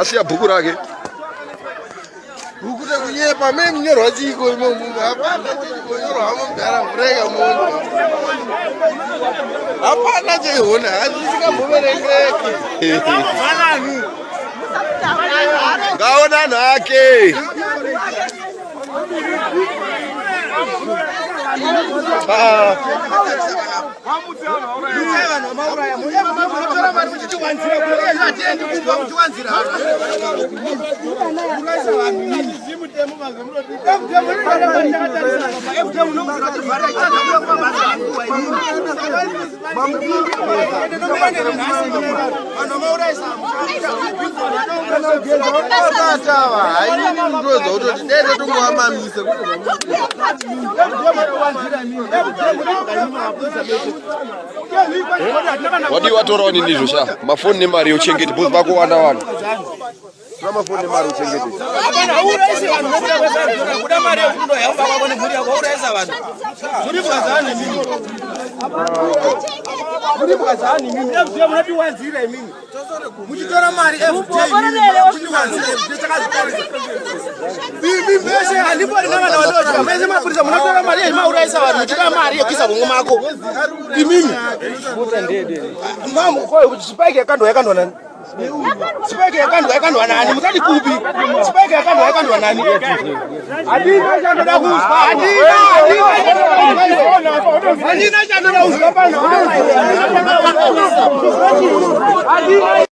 Asiya bhuku rake. Bhuku rekunyepa me munyorwa chiiko imomo hapana chikonyorwa mudhara murega munhu hapana cheihona hazvisingamboverengeki. Ngaona anhu ake. Ah. Batava hainini ndodza kutoti dai tatongovamamisa. Wadii watorawo nini izvo sha mafoni nemari yochengete because vakuwanda vanhu. Tora mafoni nemari uchengete. Hapana, hauraisi vanhu nekuda kwesarura. Kuda mari yekuti ndohamba kwako nemhuri yako, hauraisa vanhu. Muri bwazani imimi. Muri bwazani imimi. FJ munotiwanzira imimi. Muchitora mari FJ muchiwanzira FJ takazvitarisa. Imi mese handipori nevana vadodya. Mese mapurisa munotora mari yenyu mauraisa vanhu muchida mari yekuisa homwe mako. Imimi. Mamu, spike yakandwa yakandwa nani? Spike yakandwa yakandwa nani? Musati kupi? Spike yakandwa yakandwa nani? Handina chandoda kuzwa. Handina, handina. Handina chandoda kuzwa pano. Handina.